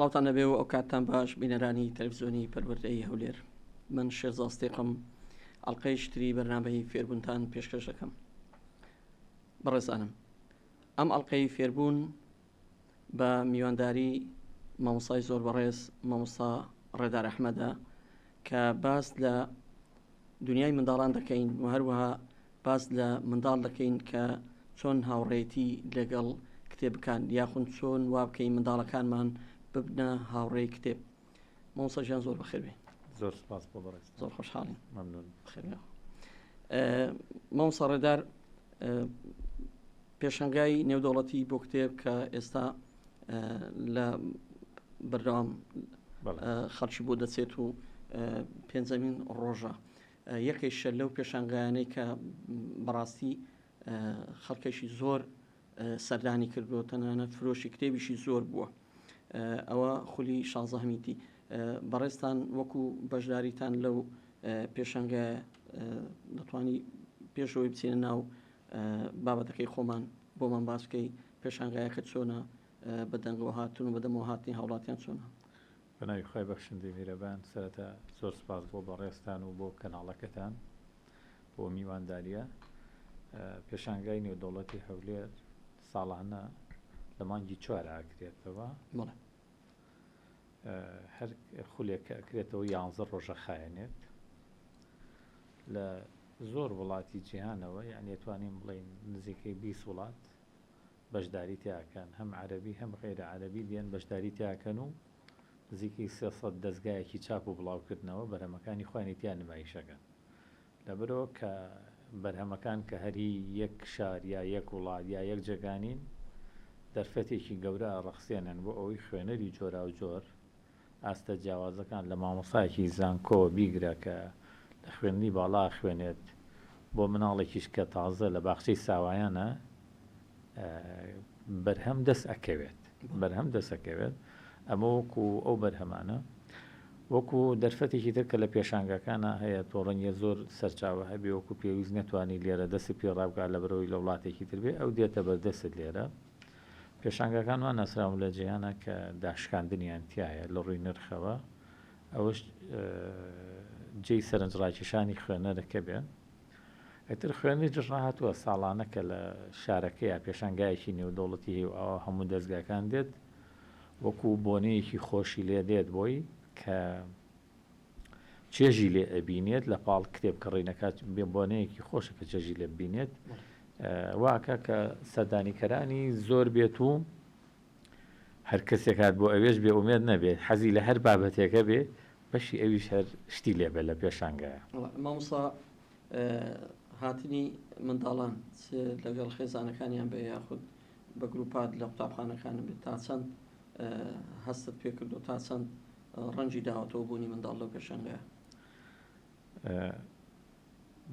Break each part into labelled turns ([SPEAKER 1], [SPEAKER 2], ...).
[SPEAKER 1] سڵاوتان لەبێ و ئەوکاتتان باش بینەرانی تەلەفزیۆنی پەروەردەی هەولێر من شێرزا ستێقم ئەڵلقەی شتری بەرنامەی فێربوونتان پێشکەش دەکەم بەڕێزانم ئەم ئەڵلقەی فێربوون بە میوانداری مامۆستای زۆر بەڕێز مامۆستا ڕێدار ئەحمەدە کە باس لە دنیای منداڵان دەکەین و هەروەها باس لە منداڵ دەکەین کە چۆن هاوڕێتی لەگەڵ کتێب بکان یاخون چۆن وا بکەین منداڵەکانمان ببنە هاوڕێی کتێب مامۆستا گیان زۆر بەخێر بێ
[SPEAKER 2] زۆر سپاس بۆ بەڕێز
[SPEAKER 1] زۆر خۆشحاڵین
[SPEAKER 2] مەمنون
[SPEAKER 1] بەخێر بێ مامۆستا ڕێدار پێشانگای نێودەوڵەتی بۆ کتێب کە ئێستا لە بەردەوام خەڵکی بۆ دەچێت و پێنجەمین ڕۆژە یەکێکیشە لەو پێشانگایانەی کە بەڕاستی خەڵکێکی زۆر سەردانی کردووە تەنانەت فرۆشی کتێبیشی زۆر بووە ئەوە خولی شازەهمیتی بەڕێزتان وەکو بەشداریتان لەو پێشانگایە دەتوانی پێشەوەی بچینە ناو بابەتەکەی خۆمان بۆمان باس بکەی پێشانگایەکە چۆنە بە دەنگەوە هاتن و بەدەمەوە هاتنی هاوڵاتیان چۆنە؟
[SPEAKER 2] بەناوی خوای بەخشندەی میرەبان سەرەتا زۆر سوپاس بۆ بەڕێزتان و بۆ کەناڵەکەتان بۆ میوانداریە پێشانگای نێودەوڵەتی هەولێر ساڵانە لە مانگی چوار ئاکرێتەوە هەر خولێک کە ئەکرێتەوە یانزە ڕۆژە خایەنێت لە زۆر وڵاتی جیهانەوە یعنی توانین بڵین نزیکەی 20 وڵات بەشداری تیاکەن هەم عەرەبی هەم غەیرە عەرەبی دێن بەشداری تیاکەن و نزیکەی 300 دەزگایەکی چاپ و بڵاوکردنەوە بەرهەمەکانی خۆیانی تیا نمایشەکەن لەبەرئەوە کە بەرهەمەکان کە هەر هی یەک شار یا یەک وڵات یا یەک جێگا نین، دەرفەتێکی گەورە ئەڕەخسێنن بۆ ئەوەی خوێنەری جۆراوجۆر، ئاستە جیاوازەکان لە مامۆستایەکی زانکۆوە بیگرە کە لە خوێندنی باڵا ئەخوێنێت بۆ مناڵێکیش کە تازە لە باخچەی ساوایانە بەرهەم دەست ئەکەوێت بەرهەم دەست ئەکەوێت ئەمە وەکو ئەو بەرهەمانە وەکو دەرفەتێکی تر کە لە پێشانگاکانە هەیە تۆ ڕەنگە زۆر سەرچاوە هەبێ وەکو پێویست نەتوانی لێرە دەست پێ ڕابگا لە بەرەوەی لە وڵاتێکی تر بێ ئەو دێتە بەردەست لێرە پێشانگاکان وا ناسراون لە جیهانە کە داشکاندنیان تایە لە ڕووی نرخەوە ئەوەش جێی سەرنجڕاکێشانی خوێنەرەکە بێ ئیتر خوێنیش ڕاهاتووە ساڵانە کە لە شارەکەیا پێشانگایەکی نێودەوڵەتی هەیە و ئاوا هەموو دەزگاکان دێت وەکو بۆنەیەکی خۆشی لێ دێت بۆی کە چێژی لێ ئەبینێت لە پاڵ کتێب کڕینەکە بێ بۆنەیەکی خۆشە کە چێژی لێ ببینێت واکە کە سەردانیکەرانی زۆر بێت و هەر کەسێک هات بۆ ئەوێش بێ ئومێد نەبێت حەزی لە هەر بابەتێکە بێ بەشی ئەویش هەر شتی لێ بێت لە پێشانگایە.
[SPEAKER 1] مامۆستا هاتنی منداڵان چ لەگەڵ خێزانەکانیان بێ یاخود بە گروپات لە قوتابخانەکان بێت تا چەند هەستت پێ کردو تا چەند ڕەنجی داوەتەوە بوونی منداڵ لەو پێشانگایە؟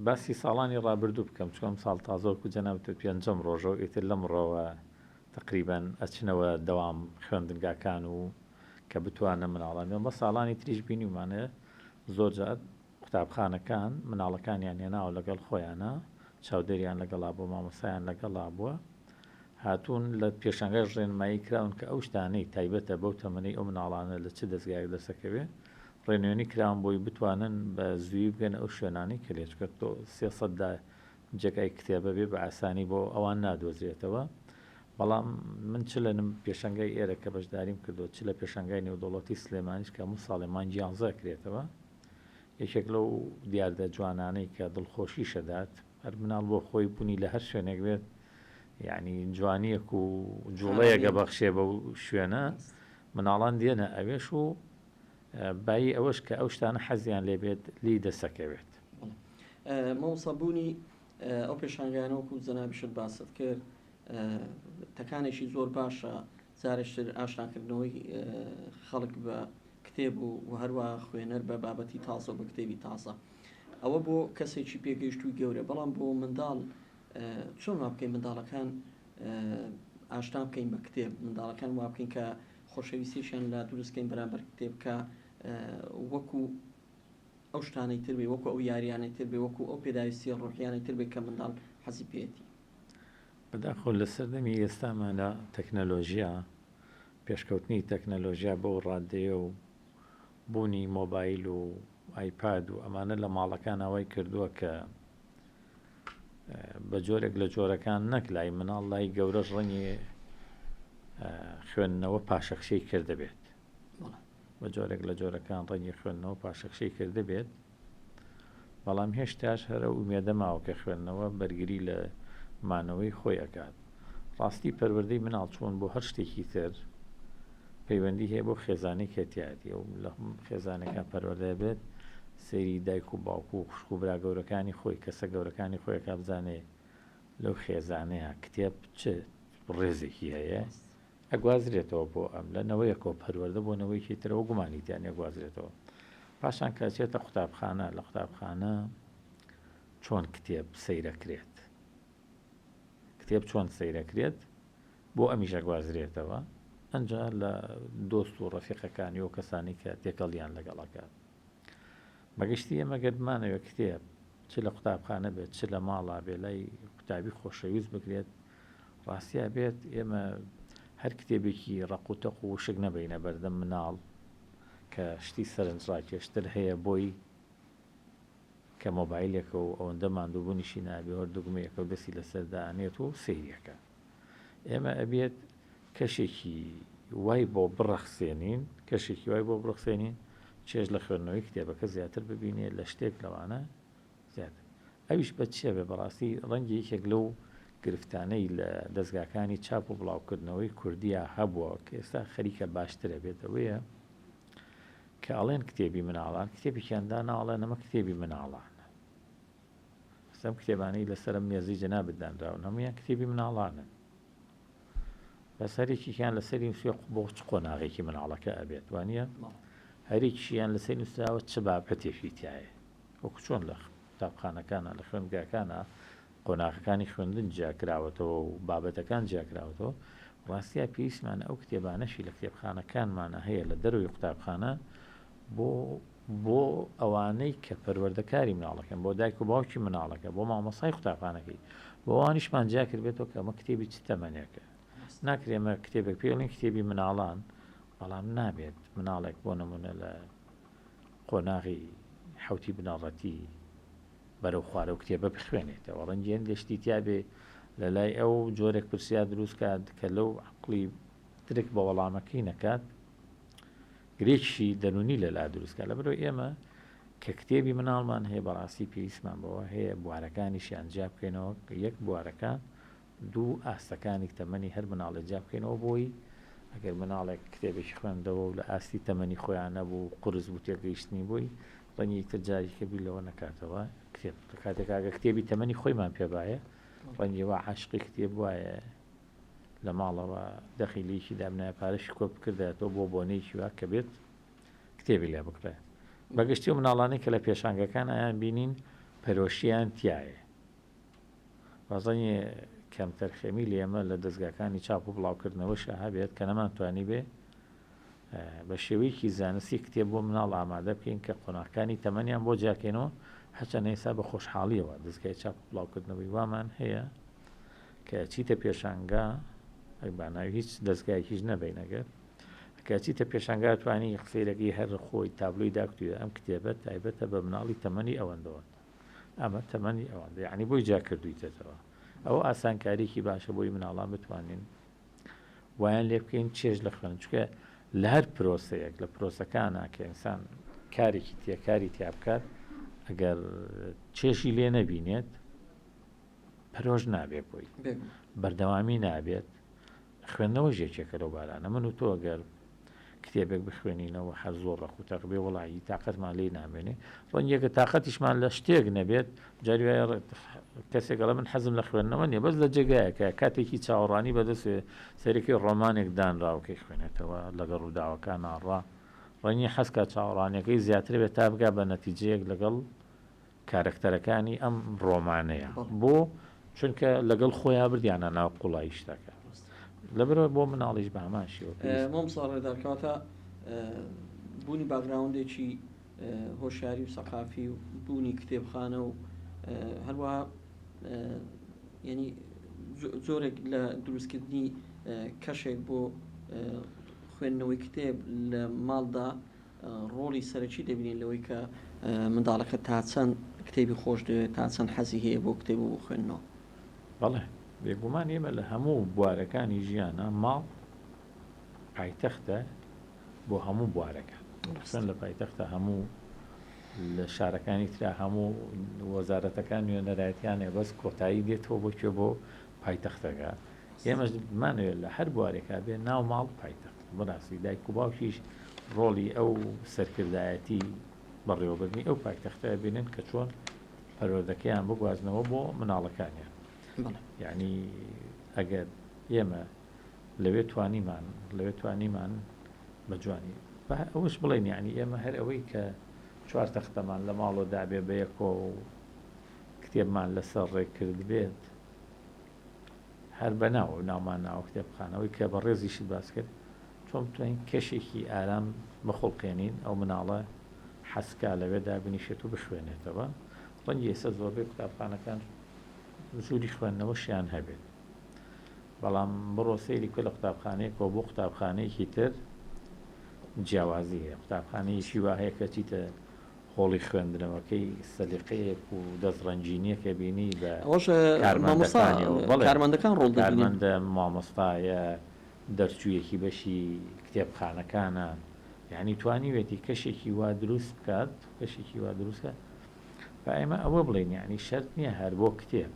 [SPEAKER 2] باسی ساڵانی ڕابردوو بکەم چونکە ئەم ساڵ تازە وەکو جەنابت وت پێنجەم ڕۆژە و ئیتر لەمڕۆوە تەقریبەن ئەچنەوە دەوام خوێندنگاکان و کە بتوانن مناڵان بێن بە ساڵانی تریش بینیومانە زۆر جار قوتابخانەکان مناڵەکانیان هێناوە لەگەڵ خۆیانە چاودێریان لەگەڵا بووە مامۆستایان لەگەڵا بووە هاتوون لە پێشانگاش ڕێنمایی کراون کە ئەو شتانەی تایبەتە بەو تەمەنەی ئەو مناڵانە لە چ دەزگایەک دەسەکەوێ ڕێنوێنی کراون بۆی بتوانن بە زوویی بگەنە ئەو شوێنانەی کە لێ چونکە تۆ 300 دا جێگای کتێبە بێ بە ئاسانی بۆ ئەوان نادۆزرێتەوە بەڵام من چ لە پێشانگای ئێرە کە بەشداریم کردووە چ لە پێشانگای نێودەوڵەتی سلێمانیش کە هەموو ساڵێ مانگی یانزە ئەکرێتەوە یەکێک لەو دیاردە جوانانەی کە دڵخۆشیش ئەدات هەر مناڵ بۆ خۆی بوونی لە هەر شوێنێک بێت یعنی جوانیەک و جوڵەیەکە بەخشێ بەو شوێنە مناڵان دێنە ئەوێش و بایی ئەوەش کە ئەو شتانە حەزیان لێ بێت لێی دەسەکەوێت.
[SPEAKER 1] مامۆستا بوونی ئەو پێشانگایانە وەکو جەنابیشت باست کرد تەکانێکی زۆر باشە جارێکتر ئاشناکردنەوەی خەڵک بە کتێب و و هەروە خوێنەر بە بابەتی تازە و بە کتێبی تازە ئەوە بۆ کەسێکی پێگەیشتووی گەورە بەڵام بۆ منداڵ چۆن وا بکەین منداڵەکان ئاشنا بکەین بە کتێب منداڵەکان وا بکەین کە خۆشەویستیشیان لا دروست کەین بەرامبەر کتێب کە وەکو ئەو شتانەی تر بێ وەکو ئەو یاریانەی تر بێ وەکو ئەو پێداویستیە ڕۆحیانەی تر بێ کە منداڵ حەزی پێیەتی.
[SPEAKER 2] بەداخەوە لە سەردەمی ئێستامانە تەکنەلۆژیا. پێشکەوتنی تەکنەلۆژیا بەو ڕاددەیە و بوونی مۆبایل و ئایپاد و ئەمانە لە ماڵەکانا وای کردووە کە بە جۆرێک لە جۆرەکان نەک لای مناڵ لای گەورەش ڕەنگی خوێندنەوە پاشەکشەی کردبێت بە جۆرێک لە جۆرەکان ڕەنگی خوێندنەوە پاشەکشەی کردبێت بەڵام هێشتاش هەرە ئومێدە ماوە کە خوێندنەوە بەرگری لە مانەوەی خۆی ئەکات ڕاستی پەروەردەی مناڵ چۆن بۆ هەر شتێکی تر پەیوەندی هەیە بۆ خێزانی کە تیادی و لە خێزانەکە پەروەردە بێت سەیری دایک و باوک و خوشک و برا گەورەکانی خۆی کەسە گەورەکانی خۆیەکە بزانێ لەو خێزانەیە کتێب چ ڕێزێکی هەیە ئەگوازرێتەوە بۆ ئەم لە نەوەیەکەوە پەروەردە بۆ نەوەیەکی ترەوە گومانی تیا نیە گوازرێتەوە پاشان کە ئەچێتە قوتابخانە لە قوتابخانە چۆن کتێب سەیرەکرێت کتێب چۆن سەیرەکرێت بۆ ئەمیش ئەگوازرێتەوە ئەنجا لە دۆست و ڕەفیقەکانی و کەسانی کە تێکەڵیان لەگەڵەکات بەگشتی ئێمە گەر بمانەوێت کتێب چ لە قوتابخانە بێت چ لە ماڵا بێ لای قوتابی خۆشەویست بکرێت ڕاستیا بێت ئێمە هەر کتێبێکی ڕەق و تەق و وشک نەبەینە بەردەم مناڵ کە شتی سەرنجڕاکێشتر هەیە بۆی کە مۆبایلێکە و ئەوەندە ماندووبوونیشی نابێ هەر دوگمەیەکە و دەستی لەسەر دائەنێت و سەیریەکە ئێمە ئەبێت کەشێکی وای بۆ بڕەخسێنین کەشێکی وای بۆ بڕەخسێنین چێژ لە خوێندنەوەی کتێبەکە زیاتر ببینێ لە شتێک لەوانە زیاتر ئەویش بە چیە بێ بەڕاستی ڕەنگی یەکێک لەو گرفتانەی لە دەستگاکانی چاپ و بڵاوکردنەوەی کوردیا هەبووە کە ئێستا خەریکە باشترە بێت ئەوەیە کە ئەڵێن کتێبی مناڵان کتێبێکیان دانا ئەڵێن ئەمە کتێبی مناڵانە ئەم کتێبانەی لەسەرم مێزی جەنابت دانراون هەمویان کتێبی مناڵانن بەس هەرێکیان لەسەری نووسوە بۆ چ قۆناغێکی مناڵەکە ئەبێت وانە هەرێکیان لەسەر نووسراوە چ بابەتێکی تایە وەکو چۆن لە قوتابخانەکانە لە خوێندگاکانە قۆناغەکانی خوێندن جیاکراوەتەوە و بابەتەکان جیاکراوەتەوە ڕاستیا پێویستمان ئەو کتێبانەشی لە کتێبخانەکانمانە هەیە لە دەرەوەی قوتابخانە بۆ بۆ ئەوانەی کە پەروەردەکاری مناڵەکەن، بۆ دایک و باوکی مناڵەکە، بۆ مامۆستای قوتابخانەکەی، بۆ ئەوانیشمان جیا کردبێتەوە کە ئەمە کتێبی چ تەمەنێکە. ناکرێ ئێمە کتێبێک پێ بڵێین کتێبی مناڵان، بەڵام نابێت مناڵێک بۆ نمونە لە قۆناغی حەوتی بنەڕەتی بەرەو خوارەو کتێبە بخوێنێتەوە ڕەنگی هەندێک شتی تیا بێ لە لای ئەو جۆرێک پرسیار دروست کات کە لەو عەقڵی درک بە وەڵامەکەی نەکات گرێکی دەروونی لەلا دروست کات لەبەرئەوەی ئێمە کە کتێبی مناڵمان هەیە بەڕاستی پێویستمان بەوە هەیە بوارەکانیشیان جیا بکەینەوە یەک بوارەکان دوو ئاستەکانی تەمەنی هەر مناڵێک جیا بکەینەوە بۆی ئەگەر مناڵێک کتێبێکی خوێندەوە و لە ئاستی تەمەنی خۆیان نەبوو قورس بوو تێگەیشتنی بۆی ڕەنگی تر جارێکە بیر لەوە نەکاتەوە کتێب کاتێک ئەگەر کتێبی تەمەنی خۆیمان پێبایە ڕەنگی وا عاشقی کتێب وایە لە ماڵەوە دەخیلێکی دابنایە پارەشی کۆ بکردایەتەوە بۆ بۆنەیەکی وا کە بێت کتێبی لێ بکڕێ بەگشتی و مناڵانەی کە لە پێشانگەکان ئایان بینین پەرۆشیان تایە بازانێ کەمتەرخەمی لە ئێمە لە دەستگاکانی چاپ و بڵاوکردنەوەشە هەبێت کە نەمانتوانی بێ بە شێوەیەکی زانستی کتێب بۆ مناڵ ئامادە بکەین کە قۆناغەکانی تەمەنیان بۆ جیاکەینەوە هەرچەندە ئێستا بە خۆشحاڵیەوە دەستگای چاپ و بڵاوکردنەوەی وامان هەیە کە چیتە پێشانگا با ناوی هیچ دەستگایەکیش نەبین ئەگەر کە چیتە پێشانگا توانی قسەیرەکەی هەر خۆی تابلۆی داکتوێ ئەم کتێبە تایبەتە بە مناڵی تەمەنی ئەوەندەوە ئەمە تەمەنی ئەوەندە یعنی بۆی جیا کردویتەتەوە ئەوە ئاسانکاریکی باشە بۆی مناڵان بتوانین وایان لێ بکەین چێژ لە خوێندن چونکە لە هەر پرۆسەیەک لە پرۆسەکانە کە ئینسان کارێکی تیا کاری تیا بکات ئەگەر چێژی لێ نەبینێت پەرۆش نابێت بۆی بەردەوامی نابێت خوێندنەوەش یەکێکە لەو بارانە من و تۆ گەر کتێبێک بخوێنینەوە هەر زۆر ڕەق و تەق بێ وەڵی تاقەتمان لێی نامێنێ ڕەنگێکە تاقەتیشمان لە شتێک نەبێت جاری وایە کەسێک ئەڵێ من حەزم لە خوێندنەوە نییە بەس لە جێگایەکە کاتێکی چاوەڕوانی بەدەستێ سەرەکی ڕۆمانێک دانراوەکەی خوێنێتەوە لەگەڵ ڕووداوەکان ناڕوا ڕەنگی حەزکە چاوەڕوانیەکەی زیاتر بێت تا بگا بە نەتیجەیەک لەگەڵ کارەکتەرەکانی ئەم ڕۆمانەیە بۆ؟ چونکە لەگەڵ خۆیا بردیانە ناو قوڵایی شتەکە لەبەرئەوە بۆ مناڵیش بە هەمان شێوە پێویستە.
[SPEAKER 1] مامۆستا ڕێدار کەواتە بوونی باکگراوندێکی هۆشیاری و سەقافی و بوونی کتێبخانە و هەروەها یعنی جۆرێک لە دروستکردنی کەشێک بۆ. خوێندنەوەی کتێب لە ماڵدا ڕۆڵی سەرەکی دەبینین لەوەی کە منداڵەکە تا چەند کتێبی خۆش دەوێت تا چەند حەزی هەیە بۆ کتێب و بۆ خوێندنەوە؟
[SPEAKER 2] بەڵێ بێگومان ئێمە لە هەموو بوارەکانی ژیانا ماڵ پایتەختە بۆ هەموو بوارەکان چۆن لە پایتەختە هەموو لە شارەکانی ترا هەموو وەزارەتەکان نوێنەرایەتیان هەیە بەس کۆتایی دێتەوە بۆ کوێ بۆ پایتەختەکە ئێمەش بمانەوێت لە هەر بوارێکا بێ ناو ماڵ پایتەخت بەڕاستی دایک و باوکیش ڕۆڵی ئەو سەرکردایەتی بەڕێوەبردنی ئەو پایتەختە بینن کە چۆن پەروەردەکەیان بگوازنەوە بۆ مناڵەکانیان یعنی ئەگەر ئێمە لەوێ توانیمان لەوێ توانیمان بە جوانی ئەوەش بڵێن یعنی ئێمە هەر ئەوەی کە چوار تەختەمان لە ماڵەوە دابێ بە یەکۆ و کتێبمان لەسەر ڕێک کردبێت هەر بە ناو ناومان ناوە کتێبخانە ئەوەی کە بەڕێزیشت باس کرد چۆن بتوانین کەشێکی ئارام بخوڵقێنین ئەو مناڵە حەزکا لەوێ دابنیشێت و بخوێنێتەوە ڕەنگی ئێستا زۆربەی قوتابخانەکان ژووری خوێندنەوەشیان هەبێت بەڵام بڕۆ سەیری بکە لە قوتابخانەیەکەوە بۆ قوتابخانەیەکی تر جیاوازی هەیە قوتابخانەیەکی وا هەیە کە چیتە هۆڵی خوێندنەوەکەی سەلیقەیەک و دەست ڕەنگینیەک ئەبینی بە
[SPEAKER 1] ئەوەش مامۆستا
[SPEAKER 2] کارمەندەکانیەوە بەڵێ
[SPEAKER 1] کارمەندەکان ڕۆڵ دەبینن.
[SPEAKER 2] کارمەندە مامۆستایە دەرچوویەکی بەشی کتێبخانەکانە یانی توانیوێتی کەشێکی وا دروست بکات کەشێکی وا دروست کات با ئێمە ئەوە بڵێین یانی شەرت نییە هەر بۆ کتێب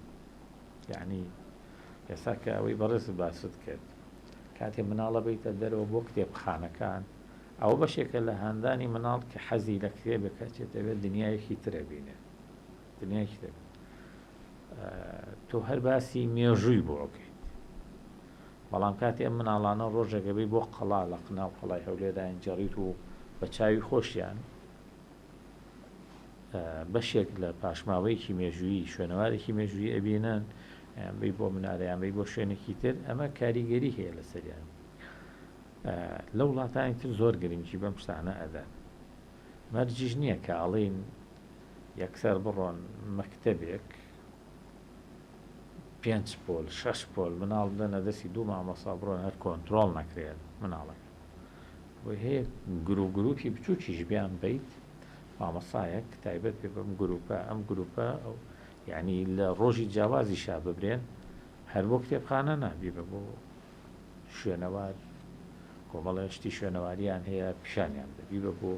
[SPEAKER 2] یانی ئێستا کە ئەوەی بەڕێزت باست کرد کاتێ مناڵە بیتە دەرەوە بۆ کتێبخانەکان ئەوە بەشێکە لە هاندانی مناڵ کە حەزی لە کتێبێکە ئەچێتەوێ دنیایەکی تر ئەبینێت دنیایەکی تر تۆ هەر باسی مێژووی بۆ ئەکەیت بەڵام کاتێ ئەم مناڵانە ڕۆژێکە بی بۆ قەڵا لە قناو قەڵای هەولێرایان جێڕیت و بە چاوی خۆشیان بەشێک لە پاشماوەیەکی مێژوویی شوێنەوارێکی مێژوویی ئەبینن یان بی بۆ منارە یان بی بۆ شوێنێکی تر ئەمە کاریگەری هەیە لەسەریان لە وڵاتانی تر زۆر گرنگی بەم شتانە ئەدەن مەرجیش نییە کە ئەڵین یەکسەر بڕۆن مەکتەبێک پێنج پۆل شەش پۆل مناڵ بدەنە دەستی دوو مامۆسا بڕۆن هەر کۆنترۆڵ نەکرێت مناڵەکە بۆی هەیە گرو گروپی بچووکیش بیان بیت مامۆسایەک تایبەت بێ بەم گروپە ئەم گروپە ئەو یعنی لە ڕۆژی جیاوازیشا ببرێن هەر بۆ کتێبخانە نا بیبە بۆ شوێنەوار کۆمەڵێ شتی شوێنەواریان هەیە پیشانیان بدە بیبە بۆ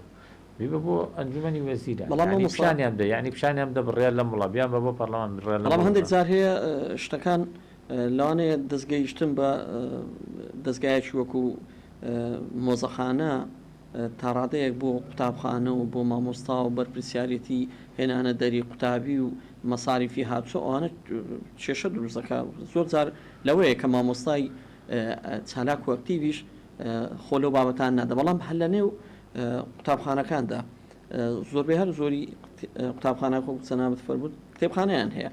[SPEAKER 2] بیبە بۆ ئەنجومەنی وەزیران
[SPEAKER 1] بەڵام
[SPEAKER 2] یانی
[SPEAKER 1] مامۆستا
[SPEAKER 2] پیشانیان بدە یانی پیشانیان بدە بڕیار لەم وڵا بیان بە بۆ پەرلەمان بڕیار لەم
[SPEAKER 1] بەڵام
[SPEAKER 2] وڵا
[SPEAKER 1] هەندێک جار هەیە شتەکان لەوانەیە دەستگەیشتن بە دەزگایەکی وەکو مۆزەخانە تاڕادەیەک بۆ قوتابخانە و بۆ مامۆستا و بەرپرسیارێتی هێنانە دەری قوتابی و مەساریفی هاتوچۆ ئەوانە کێشە دروست دەکات زۆر جار لەوەیە کە مامۆستای چالاک و ئەکتیڤیش خۆ لەو بابەتان نادە بەڵام هەر لە نێو قوتابخانەکاندا زۆربەی هەر زۆری قوتابخانە خۆ جەنابت فەرمووت کتێبخانەیان هەیە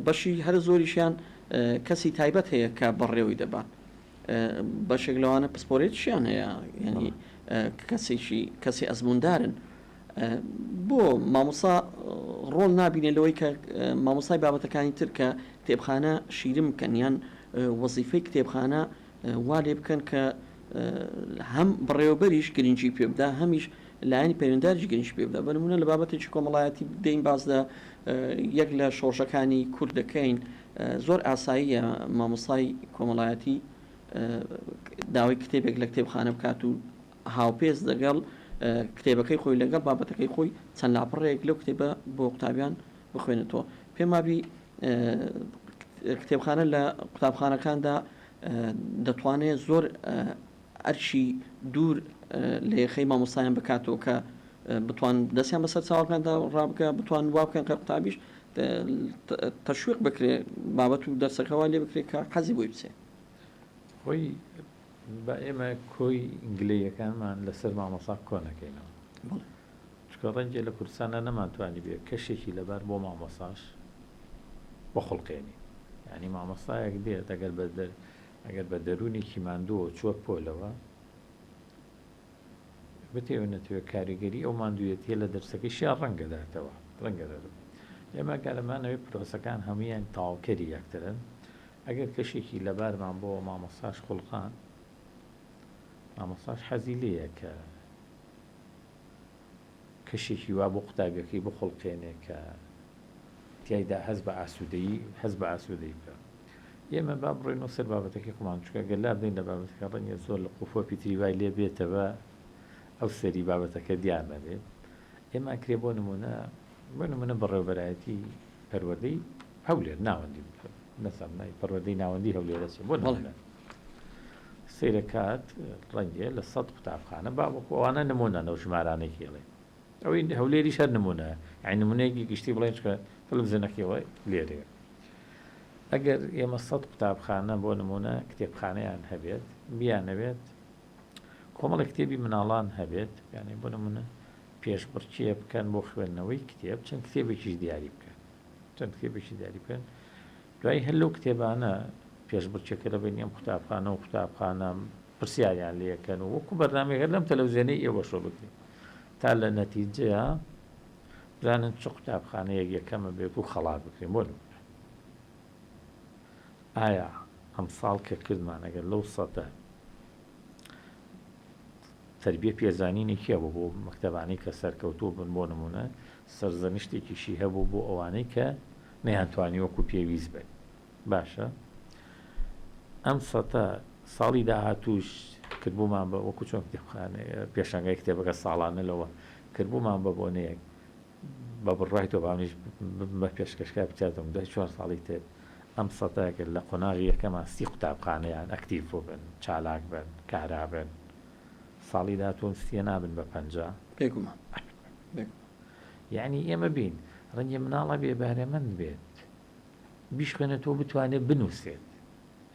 [SPEAKER 1] بەشی هەر زۆریشیان کەسی تایبەت هەیە کە بەڕێوەی دەبات بەشێک لەوانە پسپۆرێتیشیان هەیە یعنی کەسێکی کەسی ئەزموندارن بۆ مامۆسا ڕۆڵ نابینێ لەوەی کە مامۆسای بابەتەکانی تر کە کتێبخانە شیرم بکەن یان وەزیفەی کتێبخانە وا لێ بکەن کە هەم بەڕێوەبەریش گرنگی پێ بدا هەمیش لایەنی پەیوەنداریش گرنگی پێ بدا بە نمونە لە بابەتێکی کۆمەڵایەتی دەین باس لە یەک لە شۆڕشەکانی کورد دەکەین زۆر ئاساییە مامۆستای کۆمەڵایەتی داوای کتێبێک لە کتێبخانە بکات و هاوپێچ لەگەڵ کتێبەکەی خۆی لەگەڵ بابەتەکەی خۆی چەند لاپەڕەیەک لەو کتێبە بۆ قوتابیان بخوێنێتەوە پێم وابی کتێبخانە لە قوتابخانەکاندا دەتوانێت زۆر ئەرکی دوور لە یەخەی مامۆستایان بکاتەوە کە بتوان دەستیان بەسەر چاوەکاندا ڕابکە بتوان وا بکەن کە قوتابیش تەشویق بکرێ بابەت و دەرسەکە وا لێ بکرێت کە حەزی بۆی بچێ.
[SPEAKER 2] خۆی با ئێمە کۆی گلەییەکانمان لەسەر مامۆستا کۆ نەکەینەوە. چونکە ڕەنگە لە کوردستاندا نەمانتوانیبێ کەشێکی لەبار بۆ مامۆستاش بخوڵقێنین. یانی مامۆستایەک دێت ئەگەر بە ئەگەر بە دەروونێکی ماندووەوە چووە پۆلەوە، بتەوێ نەتەوێ کاریگەری ئەو ماندوویەتیە لە دەرسەکەیشیا ڕەنگە داتەوە ڕەنگە داتەوە. ئێمە گەر ئەمانەوێ پرۆسەکان هەموویان تەواوکەری یەکترن ئەگەر کەشێکی لەبارمان بۆ مامۆستاش خوڵقان. مامۆستاش حەزی لێیە کە کەشێکی وا بۆ قوتابیەکەی بخوڵقێنێ کە تیایدا هەست بە ئاسوودەیی هەست بە ئاسوودەیی بکا. ئێمە با بڕۆینەوە سەر بابەتەکەی خۆمان، چونکە گەر لابدەین لە بابەتەکە ڕەنگە زۆر لق و پۆپی تری وای لێ بێتەوە ئەو سەری بابەتەکە دیار نەبێت. ئێمە ئەکرێ بۆ نموونە بۆ نموونە بەڕێوەبەرایەتی پەروەردەی هەولێر ناوەندی نەزانم ناوی پەروەردەی ناوەندی هەولێرە چیە بۆ نموونە سەیرەکات ڕەنگێ لە سەد قوتابخانە با وەکو ئەوانە نموونەن ئەو ژمارانەی کێڵێ ئەوەی هەولێریش هەر نموونە یانی نموونەیەکی گشتی بڵێن چونکە تەلەڤزیۆنەکەیەوە لێرەیە ئەگەر ئێمە سەد قوتابخانە بۆ نموونە کتێبخانەیان هەبێت بیانەوێت کۆمەڵێک کتێبی مناڵان هەبێت یانێ بۆ نموونە پێشبڕکێ بکەن بۆ خوێندنەوەی کتێب چەند کتێبێکیش دیاری بکەن چەند کتێبێکی دیاری بکەن دوای هەر لەو کتێبانە پێشبڕکێکە لە بەینی ئەم قوتابخانە و قوتابخانە پرسیاریان لێکەن و وەکو بەرنامەیەک هەر لەم تەلەڤزیۆنەی ئێوەشەوە بکرێت تا لە نەتیجەیا بزانن چ قوتابخانەیەک یەکەمە بێت و خەڵات بکرێن بۆ نمونە ئایا ئەمساڵ کە کردمان ئەگەر لەو سەتە تەربیە پێزانینێکی هەبوو بۆ مەکتەبانەی کە سەرکەوتوو بن بۆ نمونە سەرزەنشتێکیشی هەبوو بۆ ئەوانەی کە نەیانتوانی وەکو پێویست بن باشە ئەم سەتە ساڵی داهاتووش کردبوومان بە وەکو چۆن کتێبخانە پێشانگای کتێبەکە ساڵانە لەوە کردبوومان بە بۆنەیەک بە بڕوای تۆ با منیش ببم بە پێشکەشکار بچاتم دوای چوار ساڵی تر ئەم سەتە گەر لە قۆناغی یەکەما سی قوتابخانەیان ئەکتیڤ بووبن چالاک بن کارا بن ساڵی داهاتوو ئەم سیە نابن بە 50؟
[SPEAKER 1] بێگومان بێگومان.
[SPEAKER 2] یەعنی ئێمە بین ڕەنگە مناڵە بێ بەهرەمەند بێت بیشخوێنێتەوە بتوانێت بنووسێت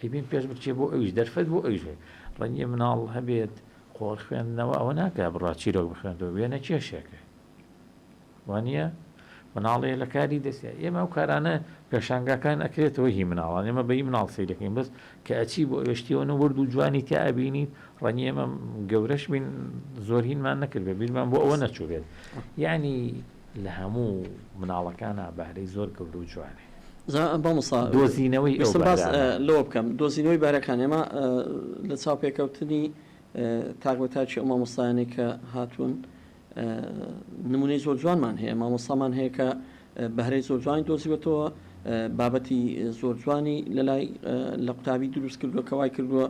[SPEAKER 2] ئەی بین پێش بچێ بۆ ئەویش دەرفەت بۆ ئەویش بێت ڕەنگە مناڵ هەبێت خۆر خوێندنەوە ئەوە ناکا بڕوا چیرۆک بخوێنێتەوە وێنە کێشێکە وانە مناڵێ لە کاری دەستیا ئێمە ئەو کارانە پێشانگاکان ئەکرێتەوە هی مناڵان ئێمە بەی مناڵ سەیرەکەین بەس کە ئەچی بۆ ئەوێشتیەوە ورد و جوانی تیا ئەبینیت ڕەنگە ئێمە گەورەش بین زۆر هینمان نەکردبێت بیرمان بۆ ئەوە نەچووبێت یعنی لە هەموو مناڵەکانا بەهرەی زۆر گەورە و جوان هەیە.
[SPEAKER 1] جا مامۆستا
[SPEAKER 2] دۆزینەوەی ئەو
[SPEAKER 1] ویستم باس
[SPEAKER 2] بەهرانە.
[SPEAKER 1] لەوە بکەم دۆزینەوەی بەهرەکان ئێمە لە چاوپێکەوتنی تاک بە تاکی ئەو مامۆستایانەی کە هاتوون نمونەی زۆر جوانمان هەیە مامۆستامان هەیە کە بەهرەی زۆر جوانی دۆزیوەتەوە بابەتی زۆر جوانی لەلای لە قوتابی دروست کردووە کە وای کردووە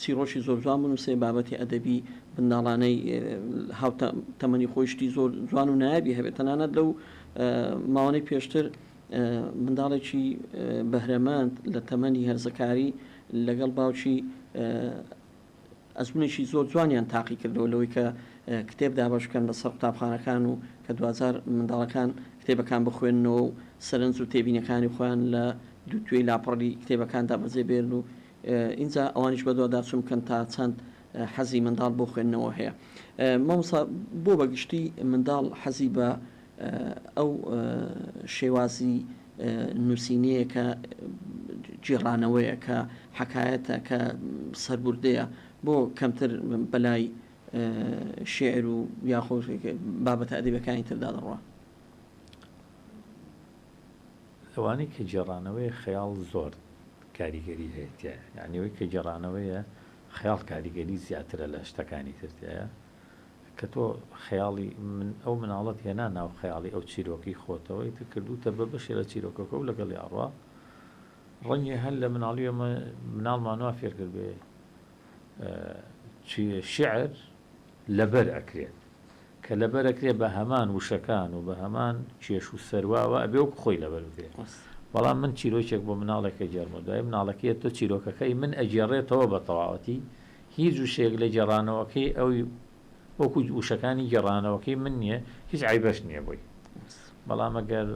[SPEAKER 1] چیڕۆکی زۆر جوان بنووسێ، بابەتی ئەدەبی منداڵانەی هاوتەمەنی خۆی شتی زۆر جوان و نایابی هەبێت، تەنانەت لەو ماوانەی پێشتر منداڵێکی بەهرەمەند لە تەمەنی هەرزەکاری لەگەڵ باوکی ئەزمونێکی زۆر جوانیان تاقی کردەوە لەوەی کە کتێب دابەش بکەن بەسەر قوتابخانەکان و کە دواجار منداڵەکان کتێبەکان بخوێننەوە و سەرنج و تێبینەکانی خۆیان لە دووتوێی لاپەڕی کتێبەکاندا بەجێ بێرن و ئینجا ئەوانیش بەدواداچوون بکەن تا چەند حەزی منداڵ بۆ خوێندنەوە هەیە. مامۆستا بۆ بە گشتی منداڵ حەزی بە ئەو شێوازی نووسینەیە کە گێڕانەوەیە، کە حەکایەتە، کە سەربوردەیە، بۆ کەمتر بەلای شیعر و یاخۆ بابەتە ئەدەبیەکانی تردا دەڕوا؟
[SPEAKER 2] لەوانەی کە گێڕانەوەیە خەیاڵ زۆر کاریگەری هەیە تیایا یانی ئەوەی کە گێڕانەوەیە خەیاڵ کاریگەری زیاترە لە شتەکانی تر تیایا کە تۆ خەیاڵی من ئەو مناڵەت هێنا ناو خەیاڵی ئەو چیرۆکەی خۆتەوە ئیتر کردووتە بە بەشێ لە چیرۆکەکە و لەگەڵی ئەڕوا ڕەنگە هەر لە مناڵی ئێمە مناڵمان وا فێر کردبێ شیعر لەبەر ئەکرێت کە لەبەر ئەکرێ بە هەمان وشەکان و بە هەمان کێش و سەرواوە ئەبێ وەکو خۆی لەبەر بکرێ بەڵام من چیرۆکێک بۆ مناڵێک ئەگێڕمەوە دوایی مناڵەکە یەت تۆ چیرۆکەکەی من ئەگێڕێتەوە بە تەواوەتی هیچ وشەیەک لە گێڕانەوەکەی ئەو وەکو وشەکانی گێڕانەوەکەی من نییە هیچ عەیبەش نییە بۆی بەڵام ئەگەر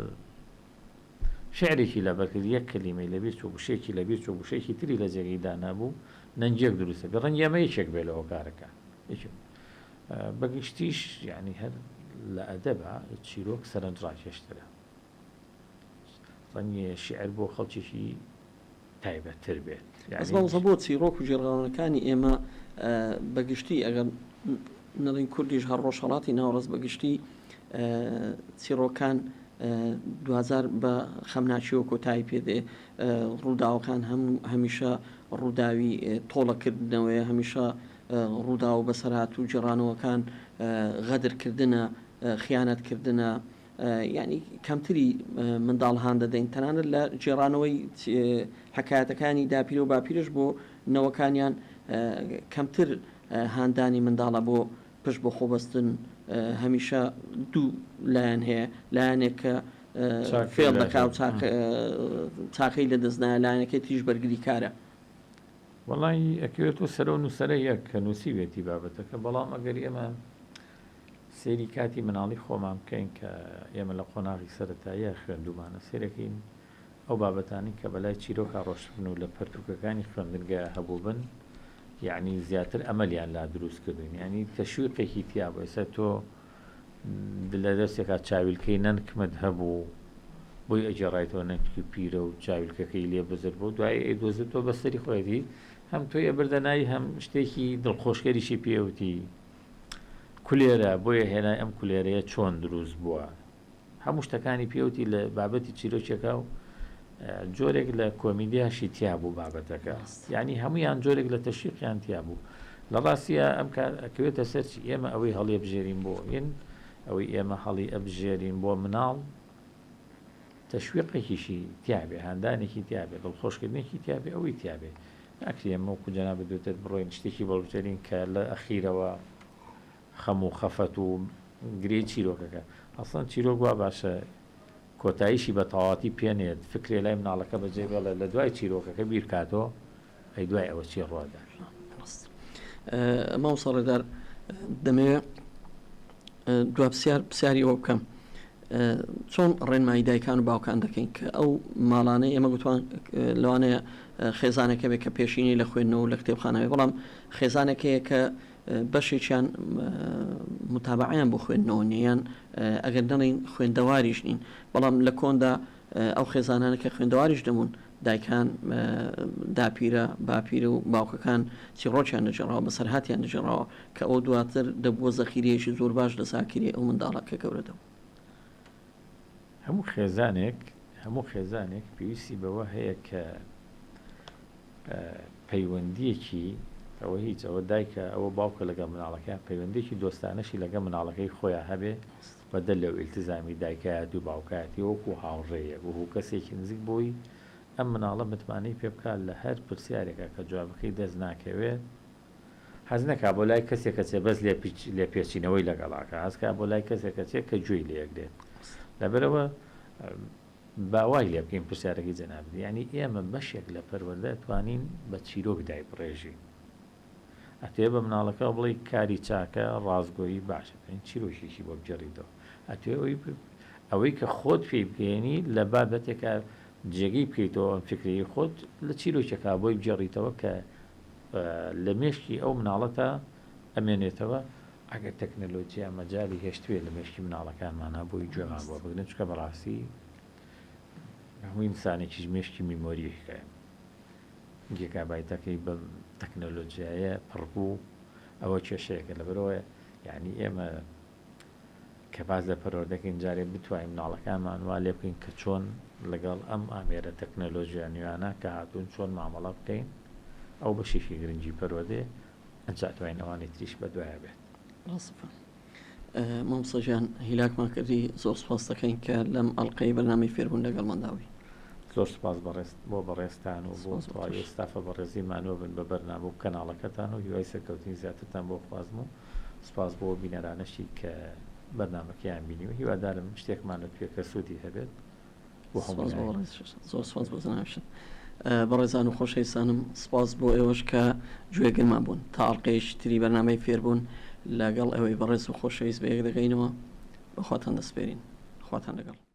[SPEAKER 2] شعرێکی لەبەر کرد یەک کەلیمەی لەبیر چوو وشەیەکی لەبیر چوو وشەیەکی تری لە جێگەی دانابوو نەنگیەک دروست ئەبێ ڕەنگە ئەمە یەکێک بێ لە هۆکارەکان یەکێک بەگشتیش یعنی هەر لە ئەدەبا چیرۆک سەرنجڕاکێشترە ڕەنگە شیعر بۆ خەڵکێکی تایبەتتر بێت.
[SPEAKER 1] بەس مامۆستا بۆ چیڕۆک و گێڕانەکانی ئێمە بە گشتی ئەگەر نەڵێین کوردیش هەر ڕۆژهەڵاتی ناوەڕاست بە گشتی چیڕۆکان دواجار بە خەمناکیەوە کۆتایی پێ دێ. ڕووداوەکان هەموو هەمیشە ڕووداوی تۆڵەکردنەوەیە، هەمیشە ڕووداو و بەسەرهات و گێڕانەوەکان غەدرکردنە، خیانەتکردنە، یانی کەمتری منداڵ هان دەدەین تەنانەت لە گێڕانەوەی حەکایەتەکانی داپیرە و باپیرەش بۆ نەوەکانیان کەمتر هاندانی منداڵە بۆ پشت بۆ خۆبەستن هەمیشە دوو لایەن هەیە لایەنێک کە فێڵ دەکا و چاکەی لە دەست نایە لایەنەکەی تریش بەرگریکارە.
[SPEAKER 2] وەڵایی ئەکەوێتەوە سەر ئەو نووسەرە یەک کە نووسیوێتی بابەتەکە بەڵام ئەگەر ئێمە سەیری کاتی مناڵی خۆمان بکەین کە ئێمە لە قۆناغی سەرەتاییە خوێندومانە سەیرەکەین ئەو بابەتانەی کە بەلای چیرۆکا ڕۆشتبن و لە پەرتوکەکانی خوێندنگە هەبووبن یەعنی زیاتر ئەمەلیان لا دروست کردوین یەعنی تەشویقێکی تیا بوو ئێستا تۆ لە دەستێکا چاویلکەی نەنکمت هەبوو بۆی ئەگێڕایتەوە نەنکی پیرە و چاویلکەکەی لێ بزر بوو دوای ئەیدۆزێتەوە بەسەری خۆیەتی هەم تۆی ئەبردە ناوی هەم شتێکی دڵخۆشکەریشی پێوتی کولێرە بۆیە هێنای ئەم کولێرەیە چۆن دروست بووە هەموو شتەکانی پێوتی لە بابەتی چیرۆکێکا و جۆرێک لە کۆمیدیاشی تیا بوو بابەتەکە یعنی هەمویان جۆرێک لە تەشیقیان تیا بوو لە ڕاستیە ئەم کار ئەکەوێتە سەرچی ئێمە ئەوەی هەڵی بژێرین بۆ ین ئەوەی ئێمە هەڵی ئەبژێرین بۆ مناڵ تەشویقێکیشی تیابێ هاندانێکی تیابێ دڵخۆشکردنێکی تیابێ ئەوەی تیابێ ناکرێ ئێمە وەکو جەنابت وتت بڕۆین شتێکی بەڵبژێرین کە لە ئەخیرەوە خەم و خەفەت و گرێی چیرۆکەکە. ئەسڵەن چیرۆک وا باشە کۆتاییشی بە تەواوەتی پێ نەیەت، فکرێ لای مناڵەکە بەجێ بێڵێ لە دوای چیرۆکەکە بیر کاتەوە ئەی دوای ئەوە چی ڕوەدا.
[SPEAKER 1] ڕاست مامۆستا ڕێدار دەمەوێ دوا پرسیار پرسیاری ئەوە بکەم چۆن ڕێنمایی دایکان و باوکان دەکەین کە ئەو ماڵانەی ئێمە گوتوان لەوانەیە خێزانێکە بێت کە پێشینەی لە خوێندنەوە و لە کتێبخانە بێ بەڵام خێزانێک هەیە کە بەشێکیان متابەعەیان بۆ خوێندنەوە نییە یان ئەگەر نەڵێین خوێندەواریش نین بەڵام لە کۆندا ئەو خێزانانە کە خوێندەواریش دەبوون دایکان داپیرە باپیرە و باوکەکان چیڕۆکیان دەگێڕاوە بەسەرهاتیان دەگێڕاوە کە ئەو دواتر دەبووە زەخیرەیەکی زۆر باش لە زاکیرەی ئەو منداڵە کە گەورە دەبوو.
[SPEAKER 2] هەموو خێزانێک هەموو خێزانێک پێویستی بەوە هەیە کە پەیوەندیەکی ئەوە هیچ ئەوە دایکە ئەوە باوکە لەگەڵ مناڵەکەیان پەیوەندیەکی دۆستانەشی لەگەڵ مناڵەکەی خۆیان هەبێ بەدەر لەو ئیلتزامی دایکایەتی و باوکایەتی وەکو هاوڕێیەک وەکو کەسێکی نزیک بۆی ئەم مناڵە متمانەی پێ بکات لە هەر پرسیارێکا کە جوابەکەی دەست ناکەوێت حەز نەکا بۆ لای کەسێک ئەچێ بەس لێپێچینەوەی لەگەڵا کا حەز کا بۆ لای کەسێک ئەچێ کە گوێی لێ ئەگرێت لەبەرئەوە با وای لێ بکەین پرسیارەکەی جەنابت یانی ئێمە بەشێک لە پەروەردە ئەتوانین بە چیرۆک دایبڕێژین ئەتەوێ بە مناڵەکە بڵێی کاری چاکە ڕاستگۆیی باشە توانین چیرۆکێکی بۆ بگێڕیتەوە ئەتوێ ئەوەی ئەوەی کە خۆت پێی بگەیەنی لە بابەتێکە جێگەی بکەیتەوە ئەم فکرەی خۆت لە چیرۆکێکا بۆی بگێڕیتەوە کە لە مێشکی ئەو مناڵەتا ئەمێنێتەوە ئەگەر تەکنەلۆجیا مەجالی هێشتبێ لە مێشکی مناڵەکانمانا بۆی گوێمان بۆ بگرن چونکە بەڕاستی هەموو ئینسانێکیش مێشکی میمۆریی هەیە گێگابایتەکەی بەم تەکنەلۆجیایە پڕ بوو ئەوە کێشەیەکە لەبەرەوە یعنی ئێمە کە باس لە پەروەردەکەین جارێ بتوانین مناڵەکانمان وا لێ بکەین کە چۆن لەگەڵ ئەم ئامێرە تەکنەلۆژیا نوێیانە کە هاتوون چۆن مامەڵە بکەین ئەو بەشێکی گرنگی پەروەردەیە ئەنجا توانین ئەوانی تریش بەدوایە بێت.
[SPEAKER 1] ڕاستە مامۆستا گیان هیلاکمان کردی زۆر سوپاس دەکەین کە لەم ئەڵقەی بەرنامەی فێربوون لەگەڵماندا بووی.
[SPEAKER 2] زۆر سوپاس بەڕێز بۆ بەڕێزتان و بۆ
[SPEAKER 1] سوپاس بۆ
[SPEAKER 2] تەواوی
[SPEAKER 1] تۆش.
[SPEAKER 2] ستافە بەڕێزی مانوە بن بە بەرنامە و کەناڵەکەتان و هیوای سەرکەوتنی زیاترتان بۆ خوازم و سوپاس بۆ بینەرانەشی کە بەرنامەکەیان بینیوە هیوادارم شتێکمان وتبێ کە سوودی هەبێت بۆ هەموو
[SPEAKER 1] سپاس بۆ
[SPEAKER 2] لایەک.
[SPEAKER 1] بەڕێز زۆر سپاس بۆ جەنابیشت بەڕێزان و خۆشەویستانم سپاس بۆ ئێوەش کە گوێگرمان بوون تا ئەڵقەیەکی تری بەرنامەی فێربوون لەگەڵ ئێوەی بەڕێز و خۆشەویست بەیەک دەگەینەوە بەخواتان دەسپێرین خواتان لەگەڵ.